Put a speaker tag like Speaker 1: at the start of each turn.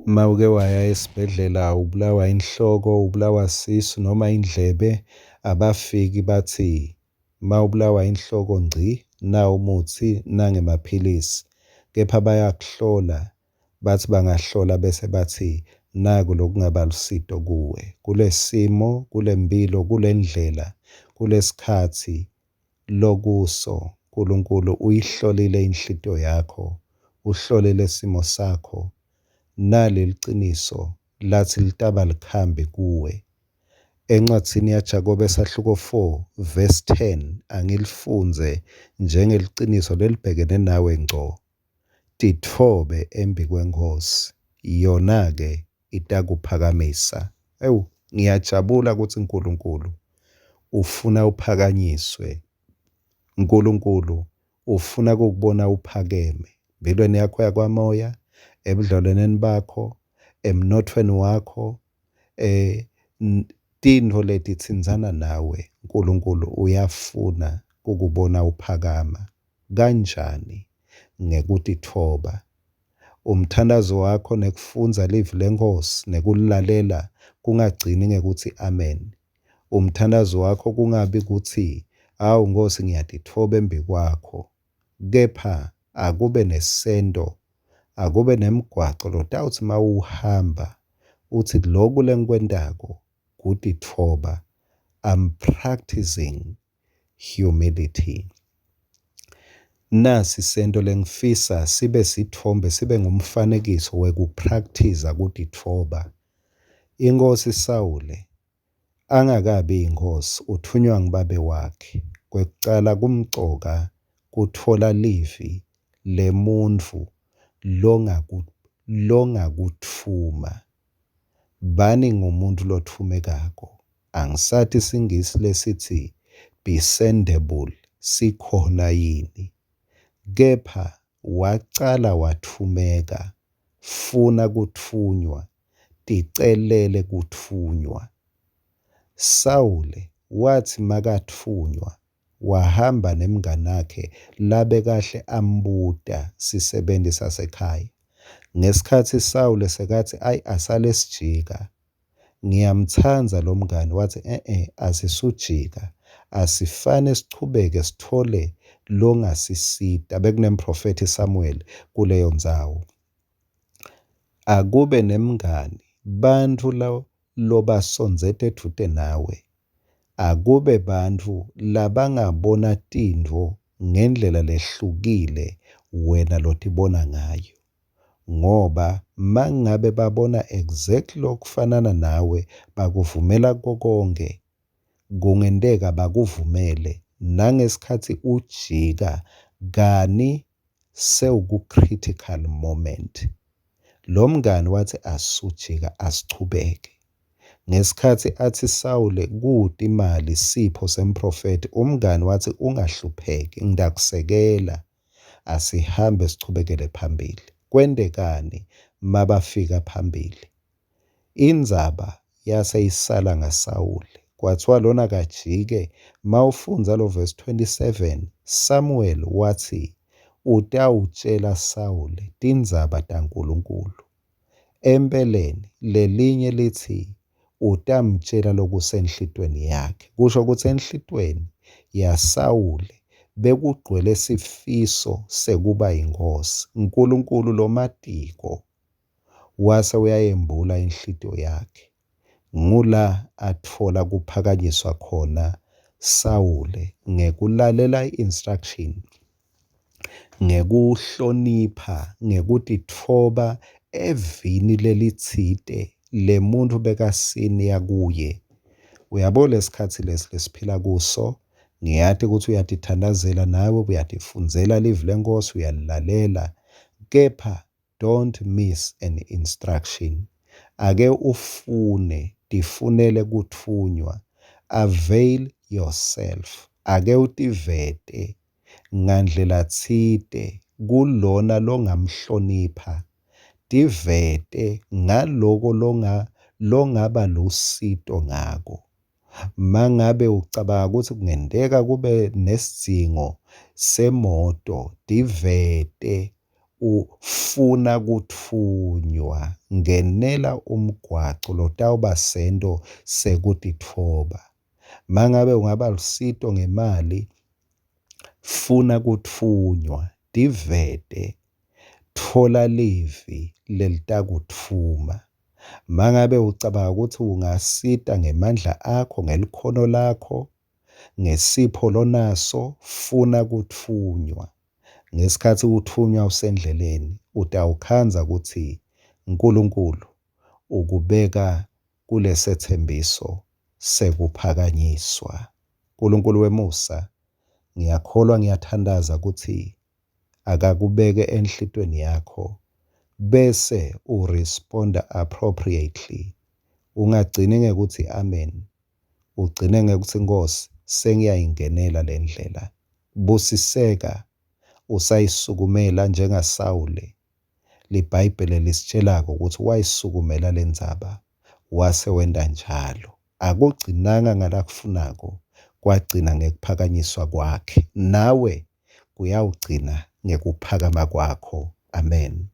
Speaker 1: Mawuke waya esibhedlela ubulawa inhloko, ubulawa sisu noma indlebe, abafiki bathi mawubulawa inhloko ngci, nawu umutsi nangemaphilisi, kepha bayakuhlola, bathi bangahlola bese batsi naku lokungaba lusito kuwe. Kulesimo, kulemphilo, kulendlela, kulesikhatsi lokuso, Nkulunkulu uyihlolile inhlitiyo yakho, uhlolile simo sakho, nali liciniso latsi litaba likhambi kuwe. Encwadzini yaJakobe sahluko 4 verse 10 angilifundze njengeliciniso lelibhekene nawe ngco. Titfobe embikweNkhosi, yona-ke itakuphakamisa. Ewu, ngiyajabula kutsi Nkulunkulu ufuna uphakanyiswe. Nkulunkulu ufuna kukubona uphakeme empilweni yakho yakwamoya, ebudlelwaneni bakho, emnothweni wakho, tintfo letitsintsana nawe. Nkulunkulu uyafuna kukubona uphakama. Kanjani? Ngekutitfoba. Umthandazo wakho nekufundza livi leNkhosi nekulilalela kungagcini ngekutsi amen. Umthandazo wakho kungabi kutsi awu Nkhosi ngiyatitfoba embikwakho, kepha akube nesento, akube nemgwaco lotawutsi mawuhamba utsi loku lengikwentako kutitfoba. I'm practicing humility. Nasi sento lengifisa sibe sitfombe sibe ngumfanekiso wekuphrakthiza kutitfoba. Inkhosi Sawule angakabi yinkhosi utfunywa ngubabe wakhe. Kwekucala kumcoka kutfola livi lemuntfu longakutfuma. Bani ngumuntu lotfumekako. Angisati siNgisi lesitsi be sendable sikhona yini, kepha wacala watfumeka, funa kutfunywa, ticelele kutfunywa. Sawule watsi makatfunywa wahamba nemnganakhe labekahle ambuta sisebenti sasekhaya. Ngesikhatsi Sawule sekatsi ayi asale sijika, ngiyamtsandza lo mngani, watsi e-e asisujika, asifane sichubeke sitfole longasisita. Bekunemprofethi Samuel kuleyo ndzawo. Akube nemngani, bantfu lobasondzeta edvute nawe, akube bantfu labangabona tintfo ngendlela lehlukile wena lotibona ngayo, ngoba mangabe babona exactly lokufanana nawe bakuvumela kokonke, kungenteka bakuvumele nangesikhatsi ujika kani sewuku-critical moment. Lo mngani watsi asujika asichubeke. Ngesikhatsi atsi Sawule kute imali sipho semprofethi, umngani watsi ungahlupheki ngitakusekela, asihambe sichubekele phambili. Kwentekani mabafika phambili? Indzaba yase isala ngaSawule. Kwathiwa lona kajike, mawufundza lo verse 27, Samuel watsi utawutjela Sawule tindzaba taNkulunkulu. Empeleni lelinye litsi utamtjela lokusenhlitweni yakhe. Kusho kutsi enhlitweni yaSawule bekugcwele sifiso sekuba yinkhosi. Nkulunkulu lomatiko wase uyayembula inhlitiyo yakhe. Ngula atfola kuphakanyiswa khona Sawule ngekulalela i-instruction, ngekuhlonipha, ngekutitfoba evini lelitsite lemuntfu bekasiniya kuye. Uyabo lesikhatsi lesi lesiphila kuso, ngiyati kutsi uyatithandazela nawe, uyatifundzela livi leNkhosi, uyalilalela, kepha don't miss an instruction. Ake ufune, tifunele kutfunywa. Avail yourself. Ake utivete ngandlela tsite kulona longamhlonipha. Tivete ngaloko longaba lusito ngako. Mangabe ucabanga kutsi kungenteka kube nesidzingo semoto, tivete. Ufuna kutfunywa, ngenela umgwaco lotawuba sento sekutitfoba. Mangabe ungaba lusito ngemali, funa kutfunywa, tivete, tfola livi lelitakutfuma. Mangabe ucabanga kutsi ungasita ngemandla akho, ngelikhono lakho, ngesipho lonaso, funa kutfunywa. Ngesikhatsi utfunywa usendleleni, utawukhandza kutsi Nkulunkulu ukubeka kulesetsembiso sekuphakanyiswa. Nkulunkulu wemusa, ngiyakholwa ngiyathandaza kutsi akakubeke enhlitweni yakho bese uresponda appropriately. Ungagcini ngekutsi amen, ugcine ngekutsi Nkhosi sengiyayingenela le ndlela. Busiseka usayisukumela njengaSawule. LiBhayibheli lisitshelako kutsi wayisukumela lendzaba wase wenta njalo. Akugcinanga ngalakufunako, kwagcina ngekuphakanyiswa kwakhe. Nawe kuyawugcina ngekuphakama kwakho. Amen.